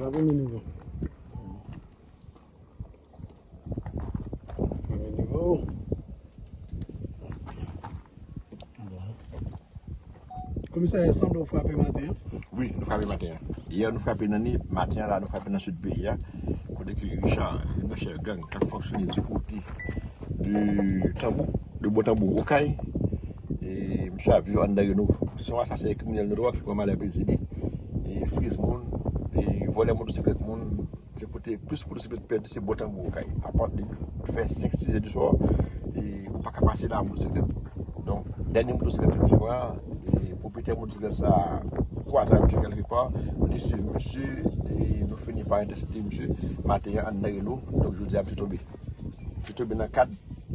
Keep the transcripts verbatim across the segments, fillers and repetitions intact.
Premye nivo. Premye nivo. Komisè, sanble w frape maten an? Wi, nou frape maten an. Yè, nou frape nan Nip, maten an la, nou frape nan sid peyi a. Kote ke Richard, youn nan chèf gang k ap fonksyone di kote de Tanbou, de Bò Tanbou, Okay. E misye ap viv anndan Reno. Se yon asasen kriminèl notwa ki pran malè pezi li. E friz moun, e vòlè motosiklèt moun. Se kote plis motosiklèt pèdi, se Bò Tanbou, Okay. Apa depi fè senk, sis è di swa, e ou pa ka pase la an motosiklèt. Donk, dènye motosiklèt ke misye pran, e pwopriyetè motosiklèt sa a kwaze ak misye kèlke pa, li swiv misye, e nou fini pa entèsepte misye, maten an anndan Reno, donk jodi a misye tonbe. Misye tonbe nan kad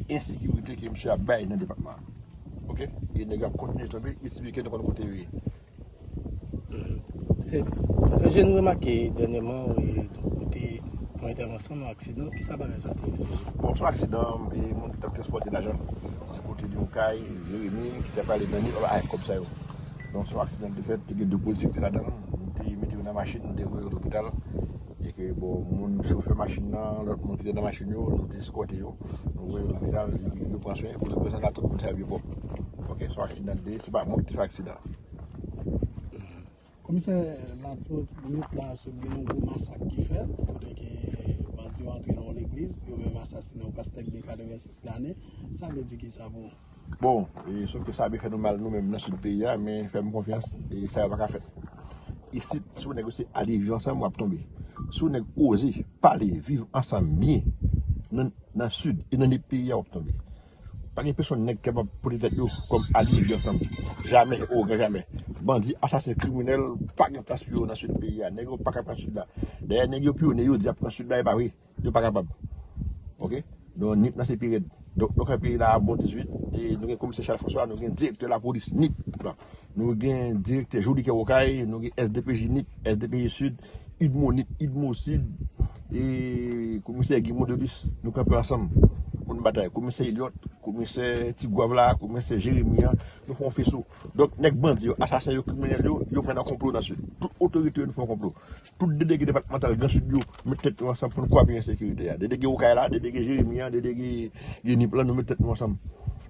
ensekirite ke misye ap bay nan depatman an. Oke? E nèg yo ap kontinye tonbe, East Weekend nou konn kote yo ye. Se, se jan nou remake dènyèman, e, donk, ou te fè yon entèvansyon nan aksidan. Kisa bagay sa te eksplike? Bon, se yon aksidan, e, moun ki t ap transpòte lajan. Se kote de Okay, Jeremi, ki t ap ale nan Nip, avèk kòb sa yo. Donk, se yon aksidan ki te fèt, te gen de polisye ki te ladan l. Nou te mete yo nan machin, nou te voye yo lopital. E ke, bon, moun, chofè machin nan, lòt moun ki te nan machin yo, nou te eskòte yo. Nou voye yo lopital, yo, yo pran swen. Pou leprezan la, tout moun sa yo byen pwòp. Oke, se yon aksidan ki te ye, se pa mwen ki te fè aksidan. Komisè, nan ti minit la, sot gen yon gwo masak ki fèt, kote ke bandi yo antre nan yon legliz, yo menm asasinen yon pastè ki gen katrevensis lane. Sa vle di kisa pou ou? Bon, e, sof ke sa byen fè nou mal nou menm nan sid peyi a, men fè m konfyans, e sa yo pa ka fèt. Isit, si yon nèg se ale viv ansanm, w ap tonbe. Si yon nèg oze pale, viv ansanm byen, nan, nan sid e nan nip peyi a, w ap tonbe. Pa gen pèsonn nèg ki kapab pote tèt yo kòm alye de ansanm. Jamè, o gran jamè. Bandi, asasen, kriminèl, pa gen plas pou yo nan sid peyi a. Nèg yo pa ka pran sid la. Dayè, nèg yo pyone, yo di y ap pran sid la, e pa vre. Yo pa kapab. Oke? Donk, nip nan se pi rèd. Donk, nou kanpe la a bon dizuit. E nou gen komisè Charles François, nou gen direktè lapolis nip la. Nou gen direktè Jolikè Okay, nou gen S D P J nip, S D P J sid, Udmo nip, Udmo sid, e komisè Guy Mondelus, nou kanpe ansanm pou n batay. Komisè Elliot, komisè Tigwav la, komisè Jeremi an, nou fè yon feso. Donk, nèg bandi yo, asasen yo, kriminèl yo, yo pran nan konplo nan sid. Tout otorite yo, nou fè yon konplo. Tout delege depatmantal Gran Sid yo met tèt yo ansanm pou n kwape ensekirite a. Delege Okay la, delege Jeremi an, delege Nip lan, nou met tèt nou ansanm.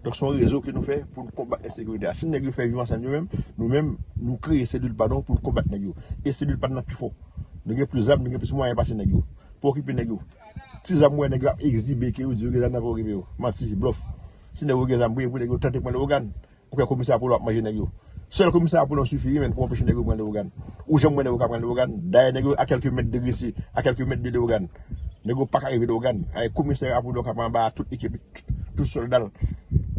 Donk, se yon rezo ke nou fè pou n konbat ensekirite a. Si nèg yo fè viv ansanm yo menm, nou menm, nou kreye selil pa nou pou n konbat nèg yo. E selil pa n nan pi fò. Nou gen plis zam, nou gen plis mwayen pase nèg yo. Pa okipe nèg yo. Ti zam ou wè nèg yo ap egzibe ke yo di yo gen zam nan pa okipe yo. Manti, blòf. Si nèg yo gen zam, priye pou nèg yo tante pran Lewogàn. Ou kwè komisè Apollo ap manje nèg yo? Sèl komisè Apollo sifi wi, men, pou anpeche nèg yo pran Lewogàn. Ou janm wè nèg yo ka pran Lewogàn? Dayè, nèg yo a kèlke mèt de Gresye, a kèlke mèt de Lewogàn. Nèg yo pa ka rive Lewogàn. Ay, komisè Apollo kanpe anba a tout ekip, tout sòlda l.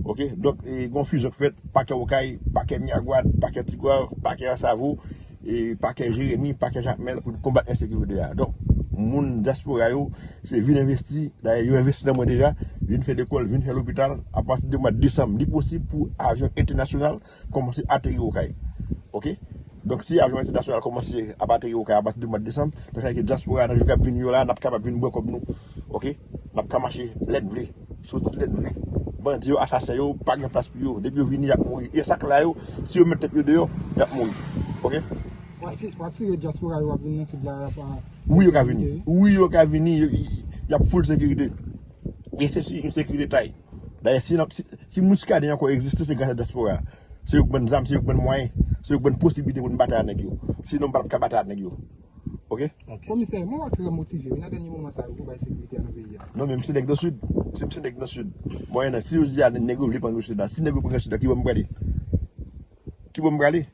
Oke? Donk, e, gon fizyon k fèt, pakè Okay, pakè Miragwàn, pakè Tigwav, pakè Ansavo, e, pakè Jeremi, pakè Jakmèl pou n konbat ensekirite a. Donk, moun dyaspora yo, se vin envesti, dayè, yo envesti nan mwen deja, vin fè lekòl, vin fè lopital, apati de mwa desanm, li posib pou avyon entènasyonal kòmanse ateri Okay. Oke? Donk, si avyon entènasyonal kòmanse ap ateri Okay apati de mwa desanm, donk, sa vle di dyaspora nan jou k ap vini yo la, n ap kapab vin bwè kòb nou. Oke? N ap ka mache lè n vle, soti lè n vle. Bandi yo, asasen yo, pa gen plas pou yo. Depi yo vini, y ap mouri. E sa k la yo, si yo met tèt yo deyò, y ap mouri. Oke? W asire, w asire dyaspora yo ap vin nan sid la, y ap, wi, yo ka vini. Wi, yo ka vini. Yo, y, y ap full sekirite. E se si yon sekirite tay. Dayè, si, si, si Muscadin ankò egziste, se gras a dyaspora. Se yo k ban n zam, se yo k ban n mwayen, se yo k ban n posiblite pou n batay ak nèg yo. Sinon, m pa t ap ka batay ak nèg yo. Oke? Komisè, mwen wè w trè motive wi nan dènye moman sa yo pou bay sekirite a nan peyi a. Non, men m se nèg nan Sid. Si m se nèg nan Sid, mwen nan, si yo di a nèg yo vle pran Gran Sid la, si nèg yo pran Gran Sid la, ki bò m prale? Ki bò m prale?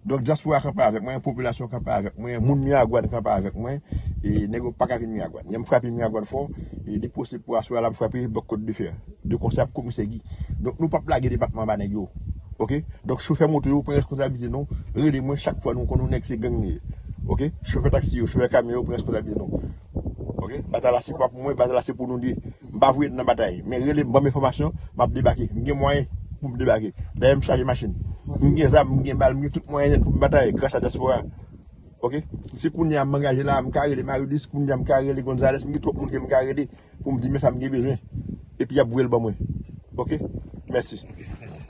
Donk, dyaspora kanpe avèk mwen, popilasyon kanpe avèk mwen, moun Miragwàn kanpe avèk mwen, e nèg yo pa ka vin Miragwàn. Yè m frape Miragwàn fò, e li posib pou aswè a la m frape blòk Côte de Fer. De konsèy ak komisè Guy. Donk, nou p ap lage depatman an ba nèg yo. Oke? Donk, chofè moto yo, pran responsablite nou, rele mwen chak fwa nou konn yon nèg se gang li ye. Oke? Chofè taksi yo, chofè kamyon yo, pran responsablite nou. Oke? Batay la se pa pou mwen, batay la se pou nou li ye. M pa voye nan batay, men rele m, ban m enfòmasyon, m ap debake. M gen mwayen pou m debake. Dayè, m chaje machin. M gen zam, m gen bal, m gen tout mwayen nèt pou m batay gras a dyaspora. Oke? Si kounye a m angaje la, m ka rele Marilis, kounye a m ka rele Gonzales, m gen twòp moun ke m ka rele pou m di men sa m gen bezwen. Epi y ap voye l ban mwen. Oke? Mèsi. Oke, mèsi.